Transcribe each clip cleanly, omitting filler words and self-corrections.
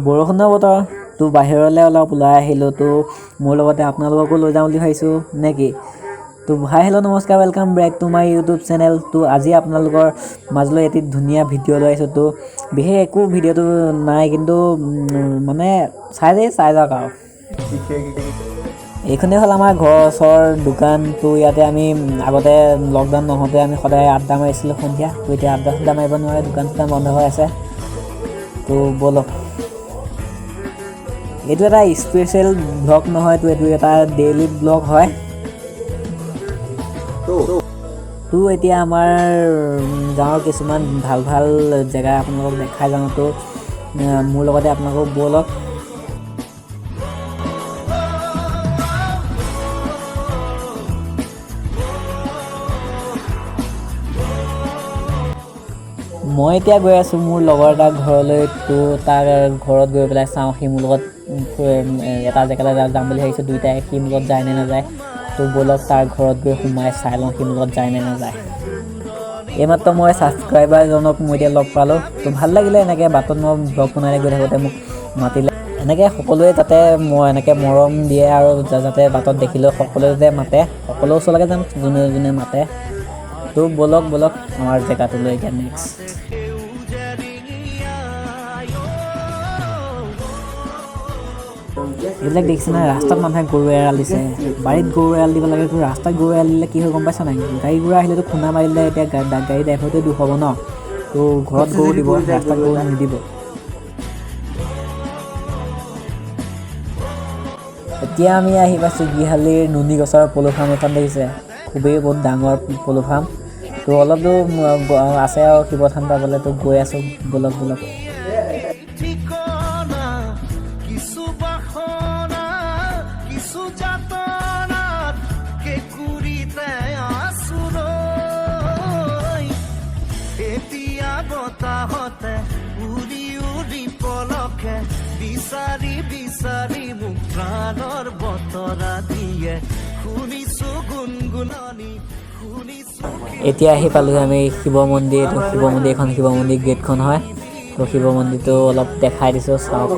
বৰষুণৰ বতৰ তো বাহিৰলৈ অলপ ওলাই আহিলোঁ, তো মোৰ লগতে আপোনালোককো লৈ যাওঁ বুলি ভাবিছোঁ নে কি। তো হাই হেল্ল' নমস্কাৰ, welcome back to my YouTube channel. তো আজি আপোনালোকৰ মাজলৈ এটি ধুনীয়া ভিডিঅ' লৈ আহিছোঁ। তো বিশেষ একো ভিডিঅ'টো নাই, কিন্তু মানে চাই চাই যাওক আৰু। এইখনেই হ'ল আমাৰ ঘৰৰ ওচৰৰ দোকান। তো ইয়াতে আমি আগতে লকডাউন নহওঁতে আমি সদায় আড্ডা মাৰিছিলোঁ সন্ধিয়া। তো এতিয়া আড্ডা চাড্ডা মাৰিব নোৱাৰে, দোকান চোকান বন্ধ হৈ আছে। তো ব'লক, এইটো এটা স্পেচিয়েল ব্লগ নহয়, তো এইটো এটা ডেইলি ব্লগ হয়। তো এতিয়া আমাৰ গাঁৱৰ কিছুমান ভাল ভাল জেগা আপোনালোকক দেখাই যাওঁ। তো মোৰ লগতে আপোনালোকক ব'লক। মই এতিয়া গৈ আছোঁ মোৰ লগৰ এটাৰ ঘৰলৈ। তো তাৰ ঘৰত গৈ পেলাই চাওঁ সি মোৰ লগত এটা জেগালৈ যাম বুলি ভাবিছোঁ দুইটাই, সি মোৰ লগত যায় নে নাযায়। তো ব'লক তাৰ ঘৰত গৈ সোমাই চাই লওঁ সি মোৰ লগত যায় নে নাযায়। এইমাত্ৰ মই ছাবস্ক্ৰাইবাৰজনক মই এতিয়া লগ পালোঁ, তো ভাল লাগিলে। এনেকৈ বাটত মই ব্লগ বনাই গৈ থাকোঁতে মোক মাতিলে। এনেকৈ সকলোৱে যাতে মই এনেকৈ মৰম দিয়ে আৰু যাতে বাটত দেখিলেও সকলোৱে যাতে মাতে, সকলোৰে ওচৰলৈকে যাম যোনে যোনে মাতে। তো ব'লক ব'লক আমাৰ জেগাটোলৈ এতিয়া নেক্সট। এইবিলাক দেখিছে নাই, ৰাস্তাত মানুহে গৰু এৰাল দিছে, বাৰীত গৰু এৰাল দিব লাগে। তো ৰাস্তাত গৰু এৰাল দিলে কি হয় গম পাইছা নাই? গাড়ী ঘোঁৰা আহিলেতো খুন্দা মাৰিলে এতিয়া গাড়ী ড্ৰাইভাৰটোৱে দুখ হ'ব ন। তো ঘৰত গৰু দিব, ৰাস্তাত গৰু নিদিব। এতিয়া আমি আহি পাইছোঁ বিহালীৰ নুনি গছৰ পলু ফাৰ্ম এখন দেখিছে, খুবেই বহুত ডাঙৰ পলু ফাৰ্ম। তো অলপ দূৰ আছে আৰু শিৱথান পাবলৈ, তো গৈ আছোঁ, ব'লক ব'লক। ঠিকনা কিছু বাসনা কিছু যাতনাত কেঁকুৰিতে আছো ৰৈ। এতিয়া বতাহতে উৰি উৰি পলকে বিচাৰি বিচাৰি মোক প্ৰাণৰ বতৰা দিয়ে। শুনিছো গুণগুণনি, শুনিছো। এতিয়া আহি পালোহি আমি শিৱ মন্দিৰ। এইটো শিৱ মন্দিৰ, এইখন শিৱ মন্দিৰ গেটখন হয়। তো শিৱ মন্দিৰটো অলপ দেখাই দিছোঁ, চাওক।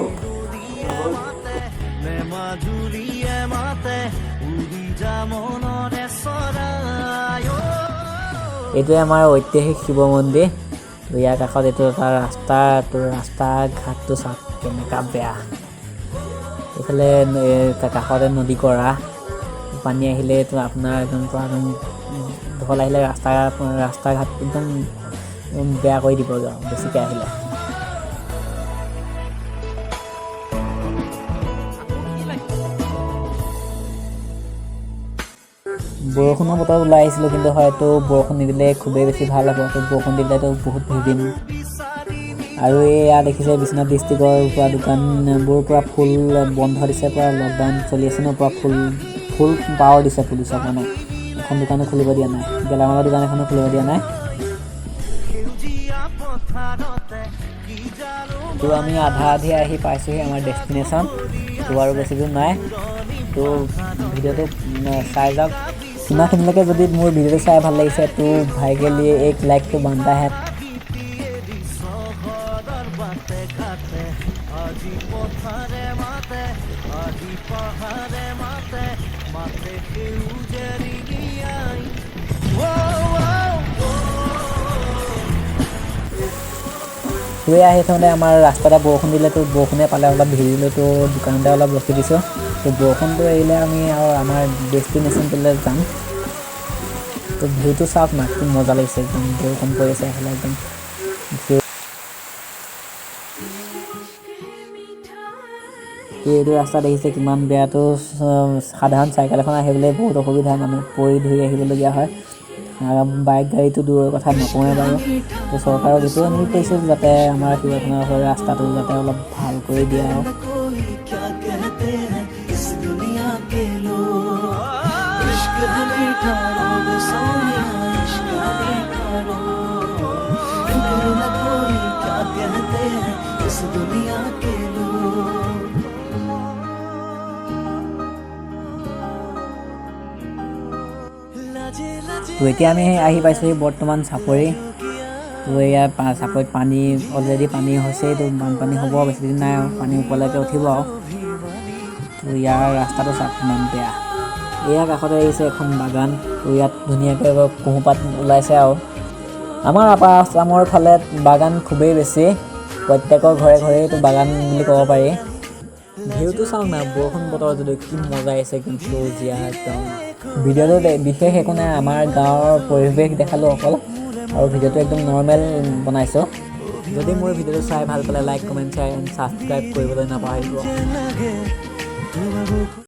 নে মাজুলীয়ে মাতে উৰি যা মনৰে চৰাই অ। এইটোৱে আমাৰ ঐতিহাসিক শিৱ মন্দিৰ। তো ইয়াৰ কাষত এইটো এটা ৰাস্তা, তো ৰাস্তা ঘাটটো চাওক কেনেকুৱা বেয়া। এইফালে কাষতে নদী কৰা, পানী আহিলে এইটো আপোনাৰ একদম পূৰা একদম ঢল আহিলে ৰাস্তা ঘাট একদম বেয়া কৰি দিব আৰু বেছিকৈ আহিলে। বৰষুণৰ বতৰত ওলাই আহিছিলোঁ, কিন্তু হয়তো বৰষুণ নিদিলে খুবেই বেছি ভাল হ'ব। তো বৰষুণ দিলেতো বহুত ভিজিম। আৰু এয়া দেখিছে বিশ্বনাথ ডিষ্ট্ৰিক্টৰ পূৰা দোকানবোৰ পূৰা ফুল বন্ধ দিছে, পূৰা লকডাউন চলি আছে ন, পূৰা ফুল পাৱাৰ দিছে পুলিচক, মানে এখন দোকানো খুলিব দিয়া নাই, গেলামালৰ দোকান এখনো খুলিব দিয়া নাই। সেউজীয়া পথাৰতে কি জানো। তো আমি আধা আধি আহি পাইছোঁহি আমাৰ ডেষ্টিনেশ্যন। তো আৰু বেছি দূৰ নাই, তো ভিডিঅ'টো চাই যাওক। ইমানখিনিলৈকে যদি মোৰ ভিডিঅ'টো চাই ভাল লাগিছে তো भाई के लिए एक लाइक तो बनता है। এৰি চহৰৰ বাটে ঘাটে আজি পথাৰে মাতে, আজি পাহাৰে মাতে, মাতে সেউজে ৰিঙিয়াই। ও, ও, গৈ আহি থাকোঁতে আমাৰ ৰাস্তাতে বৰষুণ দিলে, তো বৰষুণে পালে অলপ ভিজিলোঁ, তো দোকানতে অলপ ৰখি দিছোঁ। তো বৰষুণটো এৰিলে আমি আৰু আমাৰ ডেষ্টিনেশ্যনটোলৈ যাম। তো ভিউটো চাওক না, কি মজা লাগিছে, একদম বৰষুণ পৰি আছে এইফালে একদম ভিউ। তো এইটো ৰাস্তা দেখিছে কিমান বেয়া। তো সাধাৰণ চাইকেল এখন আহিবলৈ বহুত অসুবিধা, মানুহ পৰি ধৰি আহিবলগীয়া হয়। আৰু বাইক গাড়ীটো দূৰৰ কথা নকওঁৱে বাৰু। তো চৰকাৰক এইটোৱে অনুৰোধ কৰিছোঁ যাতে আমাৰ শিৱথানৰ ওচৰৰ ৰাস্তাটো যাতে অলপ ভাল কৰি দিয়ে আৰু। कोई क्या कहते हैं इस दुनिया के लोग, इश्क है मीठा रोग सोनिया, इश्क है मीठा रोग। फिक्र न कोई क्या कहते हैं इस दुनिया के लोग। लाजे लाजे তো এতিয়া আমি আহি পাইছোঁহি বৰ্তমান চাপৰি। তো এয়া চাপৰিত পানী অলৰেডি পানী হৈছেই। তো বানপানী হ'ব, বেছি দিন নাই আৰু, পানী ওপৰলৈকে উঠিব আৰু। তো ইয়াৰ ৰাস্তাটো চাওক কিমান বেয়া। ইয়াৰ কাষতে আহিছে এখন বাগান। তো ইয়াত ধুনীয়াকৈ কুঁহিপাত ওলাইছে আৰু আমাৰ আপাৰ আছামৰ ফালে বাগান খুবেই বেছি। প্ৰত্যেকৰ ঘৰে ঘৰেইতো বাগান বুলি ক'ব পাৰি। ভিউটো চাওক না, বৰষুণ বতৰ যদিও কি মজা আহিছে, একদম সেউজীয়া একদম। ভিডিঅ'টোত বিশেষ একো নাই, আমাৰ গাঁৱৰ পৰিৱেশ দেখালোঁ অকল আৰু ভিডিঅ'টো একদম নৰ্মেল বনাইছোঁ। যদি মোৰ ভিডিঅ'টো চাই ভাল পালে like, comment, share and subscribe কৰিবলৈ নাপাহৰিব। লাগে তোমাৰ।